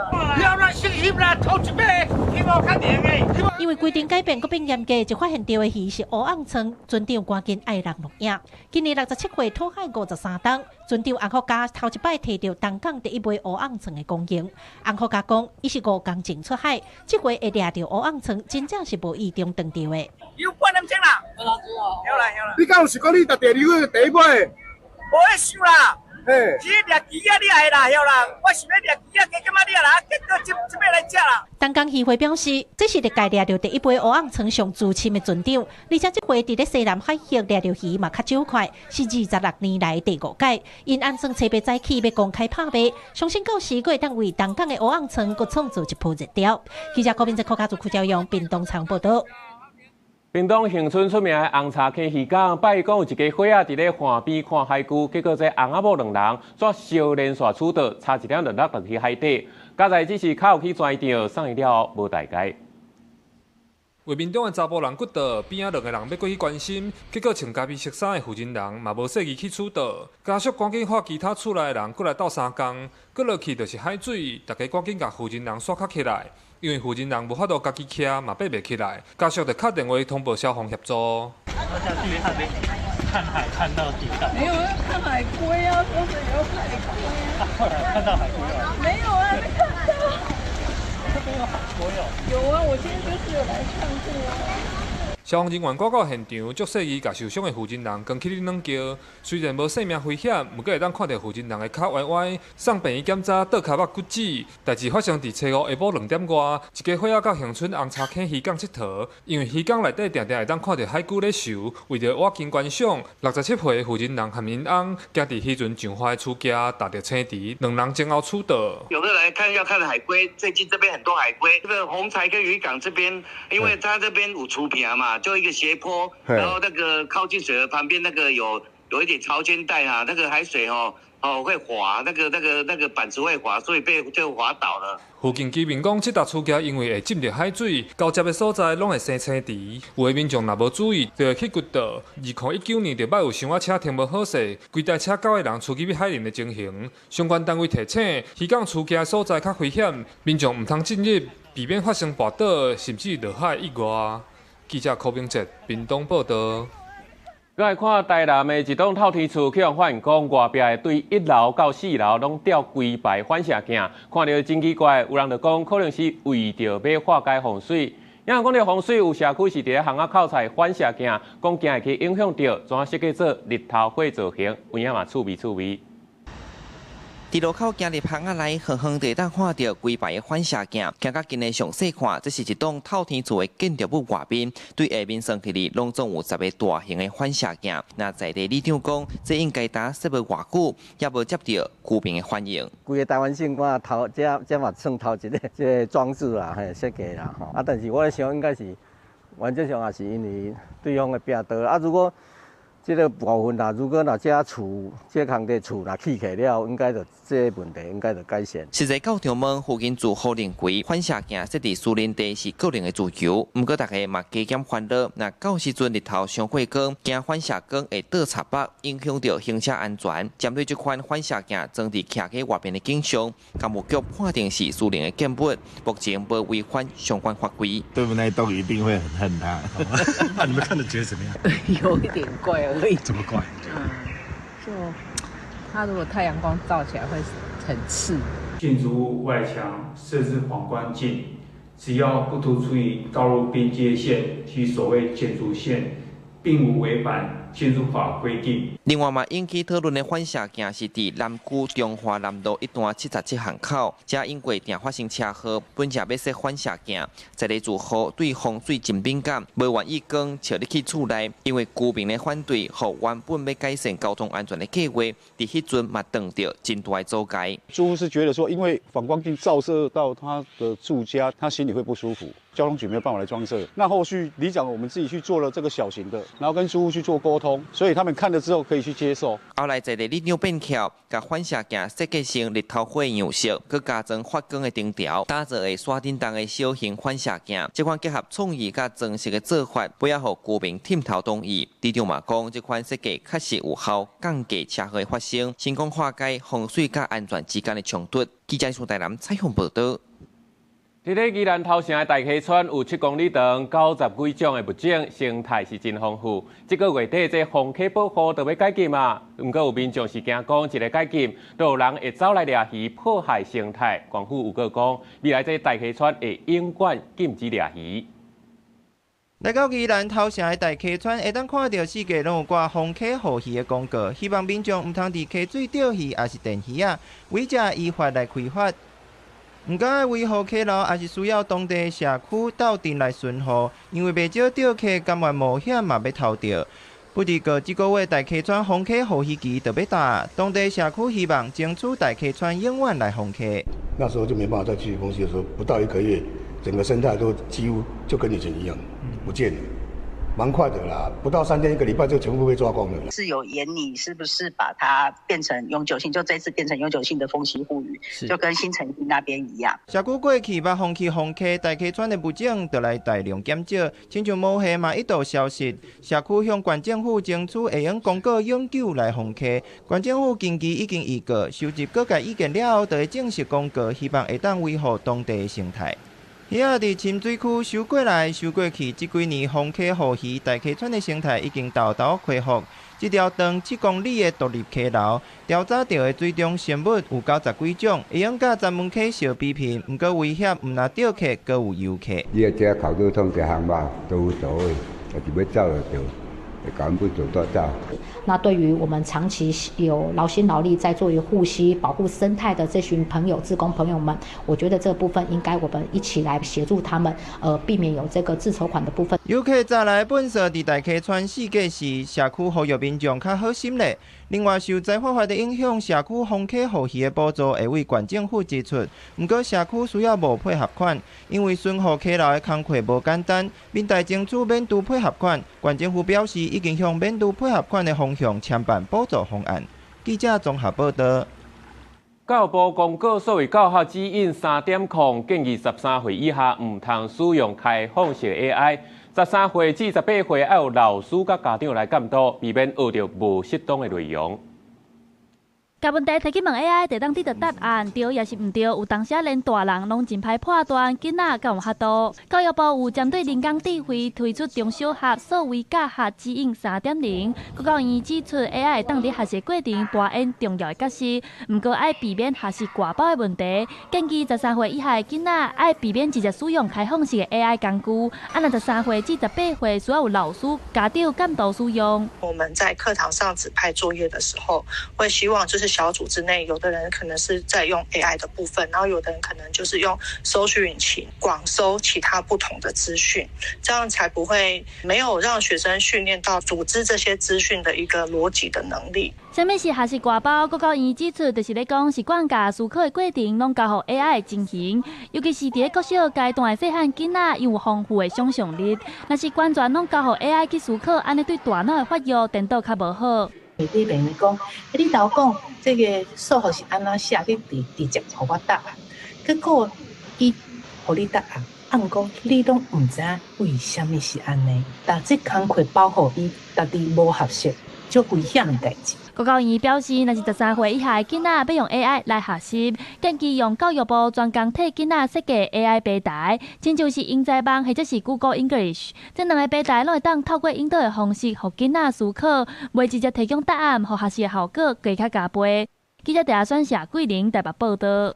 因為規定改變，閣變嚴格，就發現著的魚是蚵仔鯧，船長趕緊愛人錄影。今年67歲，討海53冬，船長洪福嘉頭一擺提著東港第一尾蚵仔鯧的光榮。洪福嘉講，伊是5工前出海，這回會掠著蚵仔鯧，真正是無意中撞著的。有半點鐘啦，有啦有啦。你敢有想講你佇第二尾第一尾？無咧想啦。是掠魚仔你愛啦，曉啦。我想欲掠魚仔，加減仔你啦，結果這這擺來食啦。東港漁會表示，這是歷屆掠著第一尾蚵仔鯧上資深的船長，而且這回佇咧西南海域掠著魚嘛較少塊，是26年來第5屆。𪜶按算初八早起欲公開拍賣，相信到時閣會當為東港的蚵仔鯧閣創造一波熱潮。記者郭明哲、柯家族、邱朝陽，屏東採訪報導。屏東恆春出名的紅柴坑漁港，拜一講有一家伙仔佇咧岸邊看海龜，結果這翁仔某兩人煞相連紲取刀，差一點就落落去海底。佳哉只是跤有去跩著，送醫了後無代誌。畫面中的查埔人骨倒，邊仔兩個人欲過去關心，結果穿咖啡色衫的負責人嘛無細意去取刀，家屬趕緊喊其他厝內的人過來鬥相共，閣落去就是海水，大家趕緊共負責人刷較起來。因為負責人無法度家己徛，嘛爬袂起來，家屬就敲電話通報消防協助。看海看到底。沒有啊，看海龜啊，說是有海龜啊。後來看到海龜了。沒有啊，沒看到。這邊有海龜哦。有啊，我今天就是有來看過啊。消防人員趕到現場，足細意共受傷的負責人扛起去軟轎，雖然無性命危險，毋過會當看著負責人的跤歪歪，送病院檢查倒跤目骨折。代誌發生佇初五下晡2點外，一家伙仔到恆春紅柴坑漁港𨑨迌，因為漁港內底定定會當看著海龜咧游，為著倚近觀賞，67歲的負責人和𪜶翁行佇漁船上岸的厝徛，踏著青池，兩人前後取刀。有的來看要看海龜，最近這邊很多海龜。這個紅柴坑漁港這邊，因為它這邊有厝坪嘛。就一個斜坡，然後那個靠近水的旁邊那個有一點潮間帶啊，那個海水哦會滑，那個板子會滑，所以被就滑倒了。附近居民講，這搭厝徛因為會浸著海水，交接的所在攏會生青池，有的民眾若無注意，就會去骨倒。2019年就捌有小車停無好勢，規台車九個人出去海裡的情形。相關單位提醒，漁港厝徛的所在較危險，民眾毋通進入，避免發生跋倒甚至落海意外。記者柯明哲屏東報導。來看台南的一棟透天厝，去予發現講外壁的對1樓到4樓攏吊規排反射鏡，看著真奇怪。有人就講可能是為著欲化解風水。有人講著風水有社區是佇咧巷仔口採反射鏡，講驚會去影響著，怎設計做日頭火造型，有影嘛趣味趣味。佇路口行入巷仔內，遠遠就會當看著規排的反射鏡。行較近的詳細看，這是一棟透天厝的建築物外面，對下面算起來，攏總有10個大型的反射鏡。那在地里長講，這應該呾設無偌久，也無接著居民的反應。規個台灣省，我頭這嘛算頭一個這個裝置啦，嘿，設計啦，吼。啊，但是我咧想，應該是原則上也是因為對方的壁刀啊，如果這个部分啦，如果若這厝這空地厝若起起了，應該就這个問題應該就改善。實際到場問附近住戶認為反射鏡設佇私人地是個人的自由，毋過大家嘛加減煩惱。若到時陣日頭傷過光，驚反射光會倒插目，影響著行車安全。針對這款反射鏡裝佇徛家外面的景象，工務局判定是私人的建物，目前無違反相關法規。對面那棟一定會很恨他。那你們看的覺得怎麼樣？有一點怪而已。怎麼怪？就它如果太陽光照起來會很刺。建築物外牆設置反光鏡，只要不突出於道路邊界線及所謂建築線，並無違反建築法規定。另外嘛，引起討論的反射鏡是佇南區中華南路一段77巷口，這因過定發生車禍，本正欲設反射鏡，在咧住戶對風水真敏感，無願意光照入去厝內，因為居民的反對，予原本欲改善交通安全的計劃，佇彼陣嘛遇著真大的阻礙。住戶是覺得說，因為反光鏡照射到他的住家，他心裡會不舒服。交通局沒有辦法來裝設，那後續里長我們自己去做了這個小型的，然後跟住戶去做溝通，所以他們看了之後可以去接受。後來在地里長變巧，共反射鏡設計成日頭火樣式，閣加裝發光的燈條，打造會徙振動的小型反射鏡。這款結合創意佮裝飾的做法，尾仔予居民點頭同意。里長嘛講，這款設計確實有效降低車禍的發生，成功化解風水佮安全之間的衝突。記者蘇台南採訪報導。佇咧宜蘭頭城的大溪村有7公里長、90幾種的物種，生態是真豐富。這个月底，這封溪保護就欲解禁啊！毋過有民眾是驚講，一个解禁，就有人會走來掠魚，破壞生態。縣府有閣講，未來這大溪村會永遠禁止掠魚。來到宜蘭頭城的大溪村，會當看著四界攏有掛封溪護魚的廣告，希望民眾毋通佇溪水釣魚，抑是電魚仔，違者依法來開罰。毋過愛維護溪流，也是需要當地社區鬥陣來巡護，因為袂少釣客甘願冒險嘛欲偷釣。不佇過這个月大溪村封溪護魚期就欲到，當地社區希望爭取大溪村永遠來封溪。那時候就沒辦法再繼續封溪的時候，不到一個月，整個生態都幾乎就跟以前一樣，不見了，蠻快的啦，不到3天一個禮拜就全部被抓光了。是有研擬，是不是把它變成永久性？就這次變成永久性的封溪護魚，就跟新城那邊一樣。社區過去捌封起封溪，大溪村的物種就來大量減少，親像毛蟹嘛一度消失。社區向縣政府爭取會用公告永久來封溪。縣政府近期已經預告，收集各界意見了後，就會正式公告，希望會當維護當地的生態。魚仔佇深水區游過來游過去，這幾年封溪護魚，大溪村的生態已經沓沓恢復。這條長7公里的獨立溪流，調查著的水中生物有90幾種，會用佮鱒門溪相比拼。毋過危險毋但釣客，閣有遊客。你若這口都創一項目都無所謂，但是欲走就趕不走就走。那對於我們長期有勞心勞力在做於護溪保護生態的這群朋友、志工朋友們，我覺得這部分應該我們一起來協助他們，避免有這個自籌款的部分。遊客早來糞掃佇大溪村四界時，社區呼籲民眾較好心咧。另外，受災發法的影響，社區封溪護魚的補助會為縣政府支出，毋過社區需要募配合款，因為巡護溪流的工課無簡單，民代爭取免除配合款。縣政府表示，已經向免除配合款的方向簽辦補助方案。記者綜合報導。教育部公告，所謂教學指引3.0，建議13歲以下毋通使用開放式 AI。13歲至18歲愛有老師佮家長來監督，避免學著無適當的內容。共問題提去問 AI，就當得著答案，對抑是毋對？有當時連大人攏真歹判斷，囡仔敢有法度？教育部有針對人工智慧推出中小學數位教學指引3.0，國教院指出 AI 會當佇學習過程扮演重要的角色，毋過愛避免學習外包的問題，建議13歲以下的囡仔愛避免直接使用開放式的 AI 工具，啊，若13歲至18歲需要有老師、家長監督使用。我們在課堂上指派作業的時候，會希望就是就是小組之內，有的人可能是在用 AI 的部分，然後有的人可能就是用搜尋引擎廣搜其他不同的資訊，這樣才不會沒有讓學生訓練到組織這些資訊的一個邏輯的能力。啥物是學習外包？國教院指出，就是咧講習慣共思考的過程攏交予 AI 進行，尤其是佇咧國小階段的細漢囡仔，有豐富的想象力。若是完全攏交予 AI 去思考，按呢對大腦的發育顛倒較無好。你病人講，你頭講這个數學是按怎寫，你直直接予我答案，結果伊予你答案，啊，毋過你攏毋知影為啥物是按呢，但這工課包予伊，家己無學習，足危險的代誌。國教院表示，若是13歲以下的囡仔欲用 AI 來學習，建議用教育部專工替囡仔設計 AI 平台，親像是英才網或者是 Google English，這兩个平台攏會當透過引導的方式，予囡仔思考，袂直接提供答案，予學習的效果加較加倍。記者鄭選社桂林台北報導。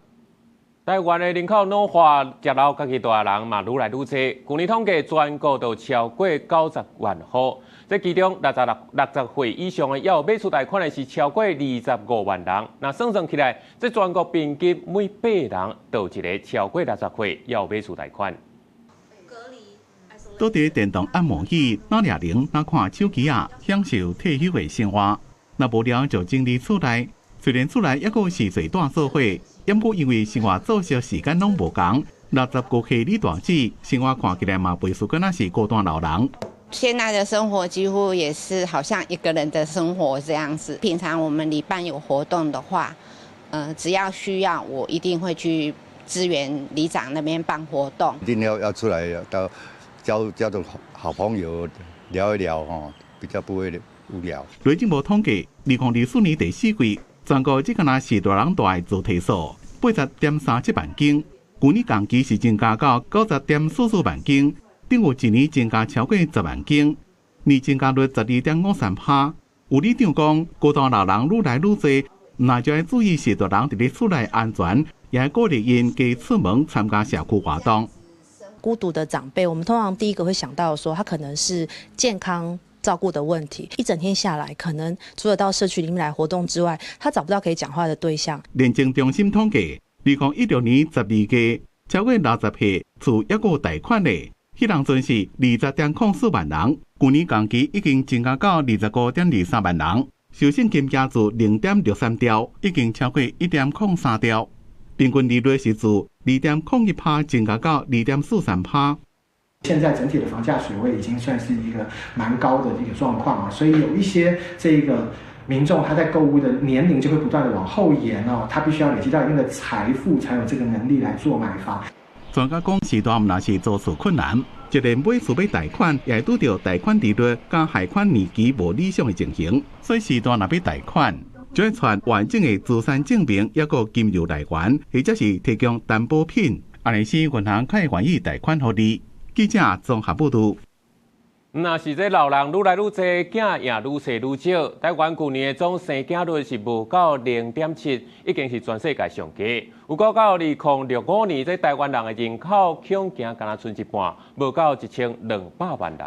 台灣的人口老化，食老家己大的人嘛愈來愈濟。去年統計全國就超過90萬戶，這其中60歲以上的猶有買厝貸款的是超過25萬人。若算算起來，這全國平均每八人就有一个超過60歲猶有買厝貸款。倒佇電動按摩椅，哪掠鈴，哪看手機仔，享受退休的生活。若無聊就整理厝內，雖然厝內猶閣是濟帶做伙，毋過因為生活作息時間攏無仝，65歲李大姊生活看起來嘛袂輸，敢若是孤單老人。現在的生活幾乎也是好像一個人的生活這樣子。平常我們里辦有活動的話，只要需要，我一定會去支援里長那邊辦活動。一定要出來到交交到好朋友聊一聊吼，比較不會無聊。內政部統計，2024年第四季，全國只敢若序大人大的自提數80.37萬間，舊年同期是增加到90.44萬間，等於一年增加超過10萬間，年增加率12.53%。有里長講，孤單老人愈來愈濟，毋但就愛注意序大人佇咧厝內安全，也鼓勵𪜶加出門參加社區活動。孤獨的長輩，我們通常第一個會想到說，他可能是健康照顧的問題。一整天下來，可能除了到社區裡面來活動之外，他找不到可以講話的對象。廉政中心統計，2016年12月，超過60歲厝猶閣有貸款的，彼當陣是20.04萬人。舊年同期已經增加到25.23萬人，授信金額自0.63兆，已經超過1.03兆。平均利率是自2.01%增加到2.43%。現在整體的房價水位已經算是一個蠻高的一個狀況啊，所以有一些這個民眾他在購屋的年齡就會不斷的往後延哦，他必須要累積到一定的財富，才有這個能力來做買房。專家講，序大毋但是租厝困難，就連買厝欲貸款，也會拄著貸款利率佮貸款年期無理想的情形，所以序大若欲貸款，就愛傳完整的資產證明，抑閣金流來源，或者是提供擔保品，按呢時銀行較會願意貸款予你。記者綜合報導。若是這老人愈來愈濟，囝也愈生愈少。台灣舊年的總生囝率是無到0.7，已經是全世界上低。有講到2065年，這台灣人的人口恐驚干焦賰一半，無到1200萬人。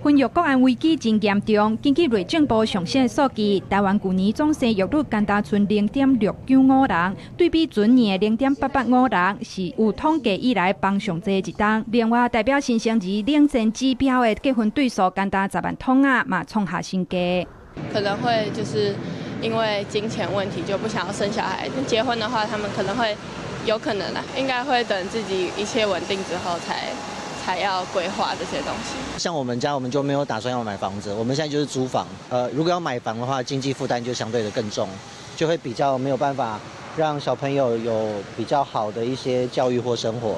婚育國安危機真嚴重。根據內政部上新的數據，台灣舊年總生育率干焦賰0.695人，對比前年的0.885人，是有統計以來放上濟一冬。另外，代表新生兒領先指標的結婚對數干焦10萬桶仔，嘛創下新低。可能會就是因為金錢問題就不想要生小孩。結婚的話，他們可能會有可能啦，應該會等自己一切穩定之後才要規劃這些東西。像我們家，我們就沒有打算要買房子，我們現在就是租房。如果要買房的話，經濟負擔就相對的更重，就會比較沒有辦法讓小朋友有比較好的一些教育或生活。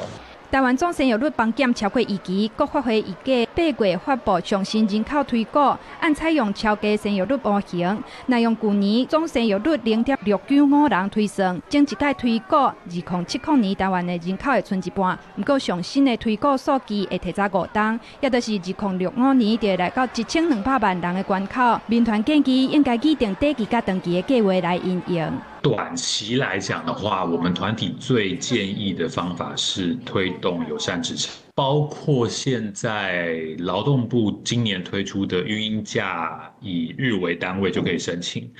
台灣總生育率放減超過預期，國發會預計8月發布上新人口推估，按採用超低生育率模型，若用舊年總生育率0.695人推算，前一擺推估2070年台灣的人口會賰一半。毋過上新的推估數據會提早5冬，也就是2065年就會來到1200萬人的關口。民團建議應該擬定短期佮長期的計畫來因應。短期來講的話，我們團體最建議的方法是推動友善職場。包括現在勞動部今年推出的育嬰假以日為單位就可以申請，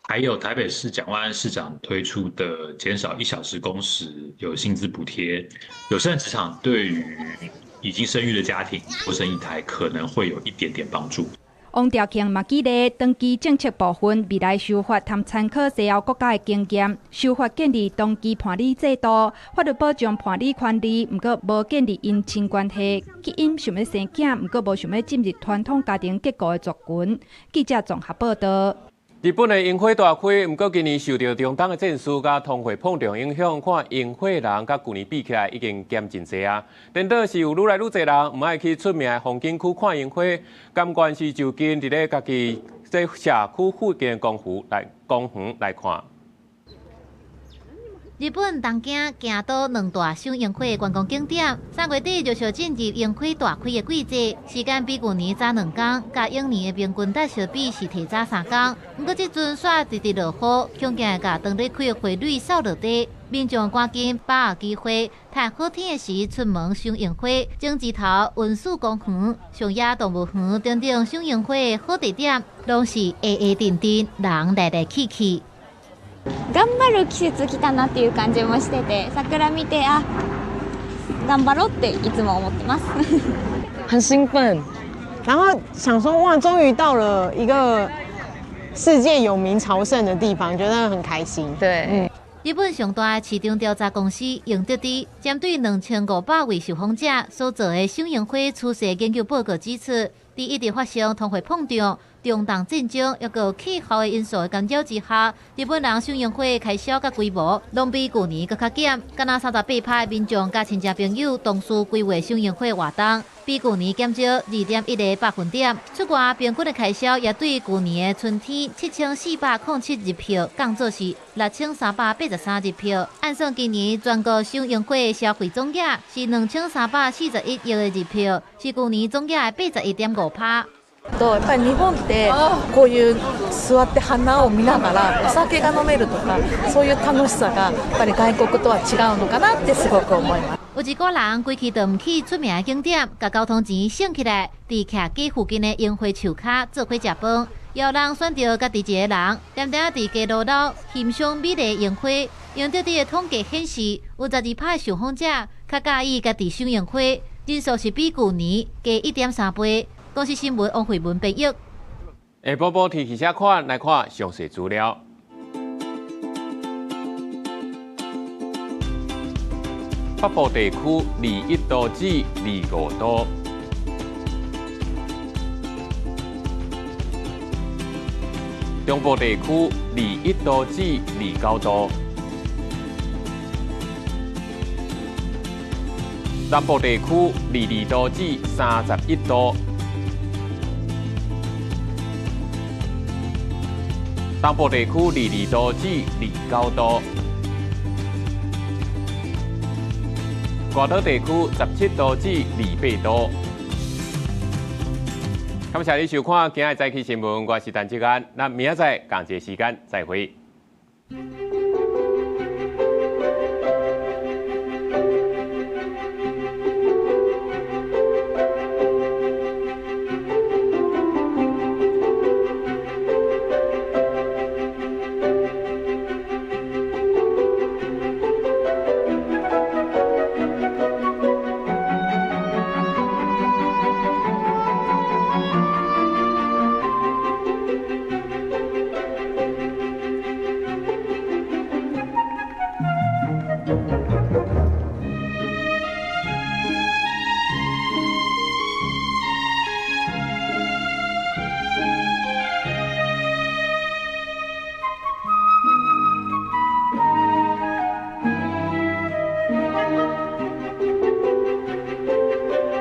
還有台北市蔣萬安市長推出的減少一小時工時有薪資補貼，友善職場對於已經生育的家庭多生一胎可能會有一點點幫助。王兆慶嘛舉例，長期政策部分未來修法通參考西歐國家的經驗，修法建立長期伴侶制度，法律保障伴侶權利，毋過無建立姻親關係，吸引想欲生囝，毋過無想欲進入傳統家庭結構的族群。記者綜合報道。日本的櫻花大開，毋過今年受著中東的戰事佮通貨膨脹影響，看櫻花人佮舊年比起來已經減真濟啊。顛倒是有愈來愈濟人毋愛去出名的風景區看櫻花，甘願是就近佇咧家己這社區附近的公園來看。日本東京京都兩大賞櫻花的觀光景點，3月底陸續進入櫻花大開的季節，時間比舊年早2天，佮往年的平均值相比是提早3天。毋過這陣煞直直落雨，恐驚會共當咧開的花蕊掃落地。民眾趕緊把握機會，趁好天的時出門賞櫻花。井之頭溫樹公園、上野動物園等等賞櫻花的好地點，攏是下下陣陣人來來去去。頑張る季節來たなっていう感じもしてて、桜見てあ、頑張ろうっていつも思ってます。很興奮，然後想說哇，終於到了一個世界有名朝聖的地方，覺得很開心。對，日本上大的市場調查公司英德智，針對2500位受訪者所做的賞櫻花趨勢研究報告指出，佇一直發生通貨膨脹、中東戰爭抑閣氣候的因素的干擾之下，日本人賞櫻花的開銷佮規模攏比舊年閣較減。敢若38%的民眾佮親戚朋友同時規劃賞櫻花活動，比舊年減少2.1個百分點。出外平均的開銷也對舊年的春天7407日票降做是6383日票。按算今年全國賞櫻花的消費總額是2341億的日票，是舊年總額的81.5%。とやっぱり日本ってこういう座って花を見ながらお酒が飲めるとかそういう楽しさがやっぱり外國とは違うのかなってすごく思います。有一寡人規氣就毋去出名的景點，共交通錢省起來，佇徛街附近的櫻花樹跤做伙食飯。也有人選擇家己一个人，恬恬佇街路頭欣賞美麗櫻花。英德智的統計顯示，有12%的受訪者較佮意家己賞櫻花，人數是比舊年加1.3倍。公視新聞王慧文編譯。下晡晡天氣啥款？來看詳細資料。北部地區21度至25度，中部地區21度至29度，南部地區22度至31度。東部地區22度至29度，外島地區17度至28度。感謝你收看今日早起新聞，我是陳志安，咱明仔載仝一个時間再會。